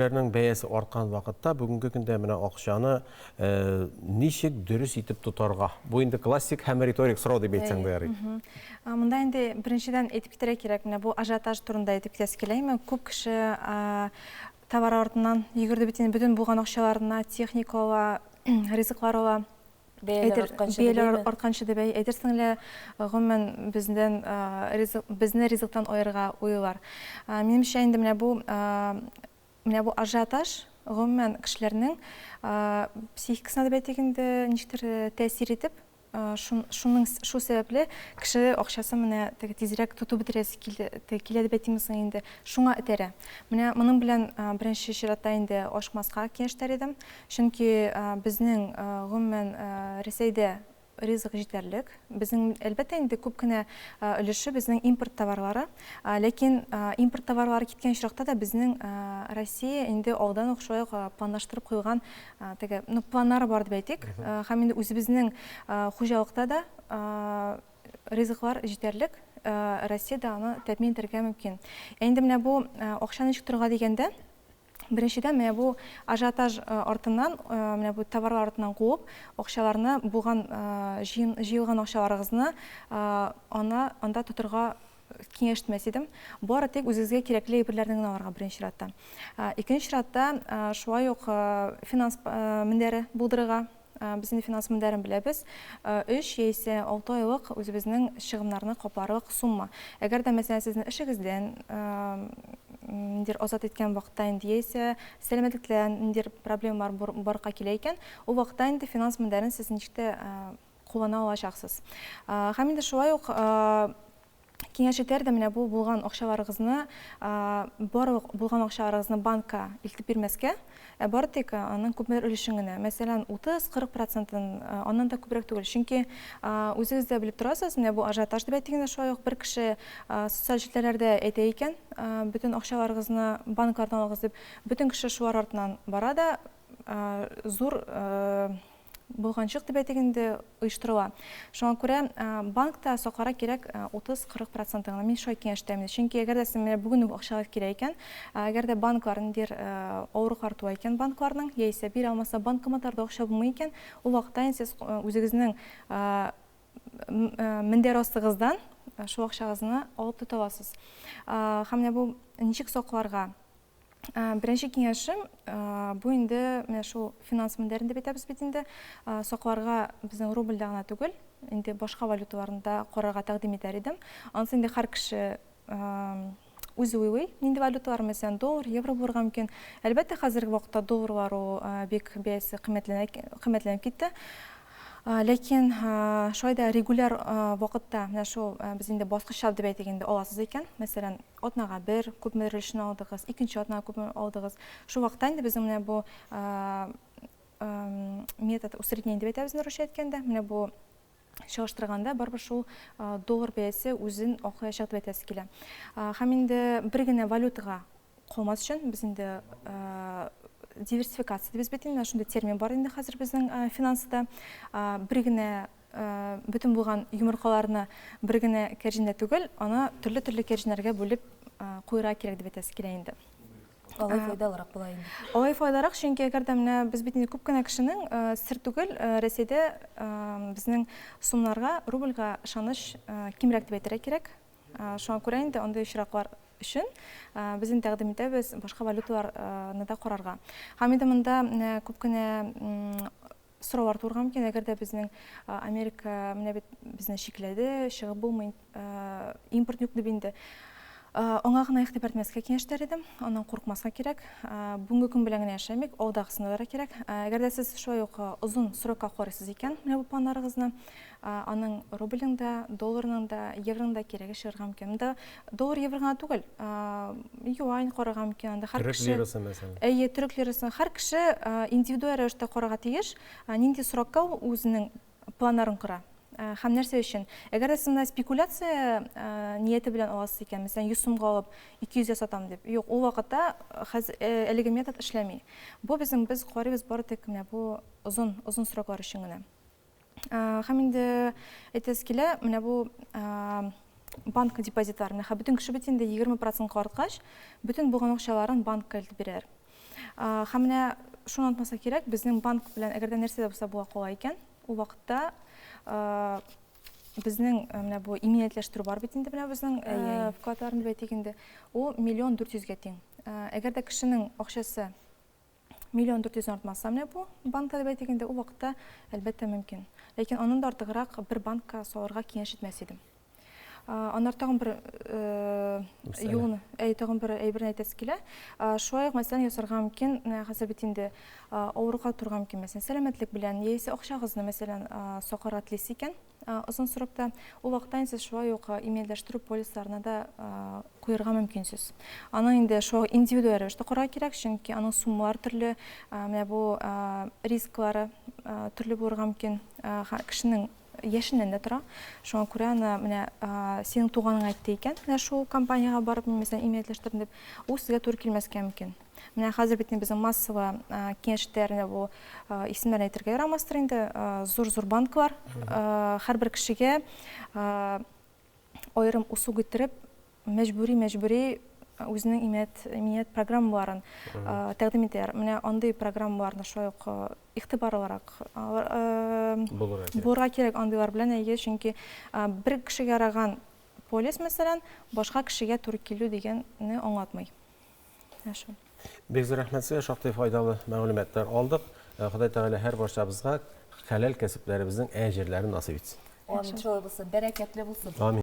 Ләрнең бәясе арткан вакытта бүгенге көндә менә акчаны ничек дөрес итеп тотарга? Бу инде классик һәм риторик сорау дип әйтсәң дә ярый. Монда инде беренчедән әйтеп китәргә кирәк, менә бу ажиотаж турында әйтеп китәсе килә. Именно күп кеше товар артыннан йөгерде бит инде, бөтен булган акчаларына техника ала, ризыклар ала. Бәяләр артканчы Бәяләр артканчы дип әйтерсең лә, гомумән, бездән ризык, безне ризыктан аерырга уйлыйлар. Минемчә, инде менә бу менә бу ажиотаж гомумән кешеләрнең психикасына дип әйтик инде, ничектер тәэсир итеп, шуның шул сәбәпле кеше акчасын менә теге тизрәк тотып бетерәсе килде, килә дип әйтимме соң инде, шуңа этәрә. Менә моның белән беренче чиратта инде ашыкмаска киңәш итәр идем. Чөнки безнең, гомумән, Рәсәйдә ризык җитәрлек. Безнең, әлбәттә инде, күп кенә өлеше безнең импорт товарлары. Ләкин импорт товарлары киткән очракта да безнең Россия инде алдан ук шулай ук планлаштырып куелган теге, ну, планнары бар дип әйтик. Һәм инде үзебезнең хуҗалыкта да ризыклар җитәрлек, Россиядә аны тәэмин итәргә мөмкин. Ә инде менә бу акча ничек торырга дигәндә, Беренчедән, менә бу ажиотаж артыннан, менә бу товарлар артыннан куып, акчаларны булган җыелган акчаларыгызны ана анда тотырга киңәш итмәс идем. Бары тик үзегезгә кирәкле әйберләрне генә алырга беренче чиратта. Икенче чиратта, шулай ук финанс мендәре булдырырга. Без инде финанс мендәрен беләбез. Өч яисә 6 айлык үзебезнең чыгымнарны капларлык сумма. Әгәр дә, мәсәлән, сезнең эшегездән ниндидер азат иткән вакытта инде яисә сәламәтлектә ниндидер проблемалар барлыкка килә икән, ул вакытта инде финанс мендәрен сез ничек тә куллана алачаксыз. Һәм инде шулай ук киңәш итәр дә менә бу булган акчаларыгызны, барлык булган акчаларыгызны банкка илтеп бирмәскә, ә бары тик аның күпмедер өлешен генә, мәсәлән, 30-40 процентын, аннан да күбрәк түгел. Чөнки үзегез дә белеп торасыз, менә бу ажиотаж дип әйтик инде шулай ук, бер кеше социаль челтәрләрдә әйтә икән, бөтен акчаларыгызны банклардан алыгыз дип, бөтен кеше шулар артыннан бара да, зур болганчык дип әйтик инде, оештырыла. Шуңа күрә банкта сакларга кирәк 30-40 проценты гына. Мин шулай киңәш итәм инде. Чөнки әгәр дә син менә бүген үк акчагыз кирәк икән, әгәр дә банклар ниндидер авырлыклар туа икән банкларның, яисә бирә алмаса банкоматларда акча булмый икән, ул вакытта инде сез үзегезнең мендәр астыгыздан шул акчагызны алып тота аласыз. Һәм менә бу ничек сакларга? Беренче киңәшем, бу инде менә шул финанс мендәрен дип әйтәбез бит инде, сакларга безнең рубльдә гына түгел, инде башка валюталарны да карарга тәкъдим итәр идем. Анысы инде һәр кеше үзе уйлый, нинди валюталар, мәсәлән, доллар, евро булырга мөмкин. Әлбәттә, хәзерге вакытта долларлар ул бик бәясе кыйммәтләнеп китте. Ләкин шулай да регуляр вакытта менә шул без инде баскычлап дип әйтик инде аласыз икән, мәсәлән, атнага бер күпмедер өлешен алдыгыз, икенче атнага күпме алдыгыз. Шул вакытта инде безнең менә бу метод усреднения дип әйтәбез инде русча әйткәндә, менә бу чагыштырганда барыбер шул доллар бәясе үзен аклаячак дип әйтәсе килә. Һәм инде бер генә валютага калмас өчен без инде диверсификация дибез бит инде, шундый термин бар инде хәзер безнең финанста. Бер генә бөтен булган йомыркаларны бер генә кәрҗиндә түгел, аны төрле-төрле кәрҗиннәргә бүлеп куярга кирәк дип әйтәсе килә инде. Алай файдалырак була инде. Алай файдалырак, чөнки әгәр дә менә без бит инде күп кенә кешенең сер түгел, Рәсәйдә безнең сумнарга, рубльгә ышаныч кимрәк дип әйтергә кирәк. Шуңа күрә инде андый очраклар өчен без инде тәкъдим итәбез башка валюталарны да карарга. Һәм инде монда күп кенә сораулар туырга мөмкин, әгәр дә безнең Америка менә бит безне чикләде, чыгып булмый, импорт юк дип инде. Аңа гына игътибар итмәскә киңәш итәр идем, аннан курыкмаска кирәк. Бүгенге көн белән генә яшәмик, алдагысын уйларга кирәк. Әгәр дә сез шулай ук озын срокка карыйсыз икән, менә бу планнарыгызны, аның рубльнең дә, долларның да, евроның да кирәге чыгарга мөмкин. Монда доллар, евро гына түгел, юань карарга мөмкин. Анда һәр Төрек кеше лирасы, мәсәлән. Әйе, төрек лирасын. Һәр кеше индивидуаль рәвештә карарга тиеш, нинди срокка ул үзенең планнарын кора. Һәм нәрсә өчен? Әгәр дә сез монда спекуляция нияте белән аласыз икән, мәсәлән, 100 сумга алып, 200 сатам дип, юк, ул вакытта хәзер әлеге метод эшләми. Бу безнең без карыйбыз бары тик менә бу озын, озын сроклар өчен генә. Һәм инде әйтәсе килә, менә бу банк депозитлары, менә бөтен кеше бит инде 20 процентка арткач, бөтен булган акчаларын банкка илтеп бирәләр. Һәм менә шуны онытмаска кирәк, безнең банк белән әгәр дә нәрсә дә булса була кала икән, ул вакытта безнең менә бу иминиятләштерү бар бит инде менә безнең вкладларны дип әйтик инде, ул миллион дүрт йөзгә тиң. Әгәр дә кешенең акчасы миллион дүрт йөздән артмаса менә бу банкта дип әйтик инде, ул вакытта, әлбәттә, мөмкин. Ләкин аннан да артыграк бер банкка салырга киңәш итмәс идем. Аннары тагын бер юлны, әй, тагын бер әйберне әйтәсе килә. Шулай ук, мәсәлән, ясарга мөмкин, менә хәзер бит инде авыруга торырга мөмкин, мәсәлән, сәламәтлек белән, яисә акчагызны, мәсәлән, сакларга телисез икән, озын срокта, ул вакытта инде сез шулай ук иминиятләштерү полисларына да куерга мөмкинсез. Аның инде шулай ук индивидуаль рәвештә карарга кирәк, чөнки аның суммалары төрле, менә бу рисклары төрле булырга мөмкин. Кешенең яшеннән дә тора. Шуңа күрә аны менә синең туганың әйтте икән, менә шул компаниягә барып, мин мәсәлән, иминиятләштердем дип, ул сезгә туры килмәскә мөмкин. Менә хәзер бит инде безнең массово киңәшләр, менә бу исемнәрне әйтергә ярамастыр инде, зур-зур банклар һәрбер кешегә аерым услуга иттереп, мәҗбүри мәҗбүри үзенең иминият, иминият программаларын тәкъдим итәләр. Менә андый программаларны шулай ук игътибарлырак булырга кирәк. Булырга кирәк андыйлар белән, әйе, чөнки бер кешегә яраган полис, мәсәлән, башка кешегә туры килү дигәнне аңлатмый. Менә шул. Бик зур рәхмәт сезгә, шактый файдалы мәгълүматлар алдык. Ходай Тәгалә һәрбарчабызга хәләл кәсепләребезнең әҗерләрен насыйп итсен. Амин, шулай булсын, бәрәкәтле булсын. Амин.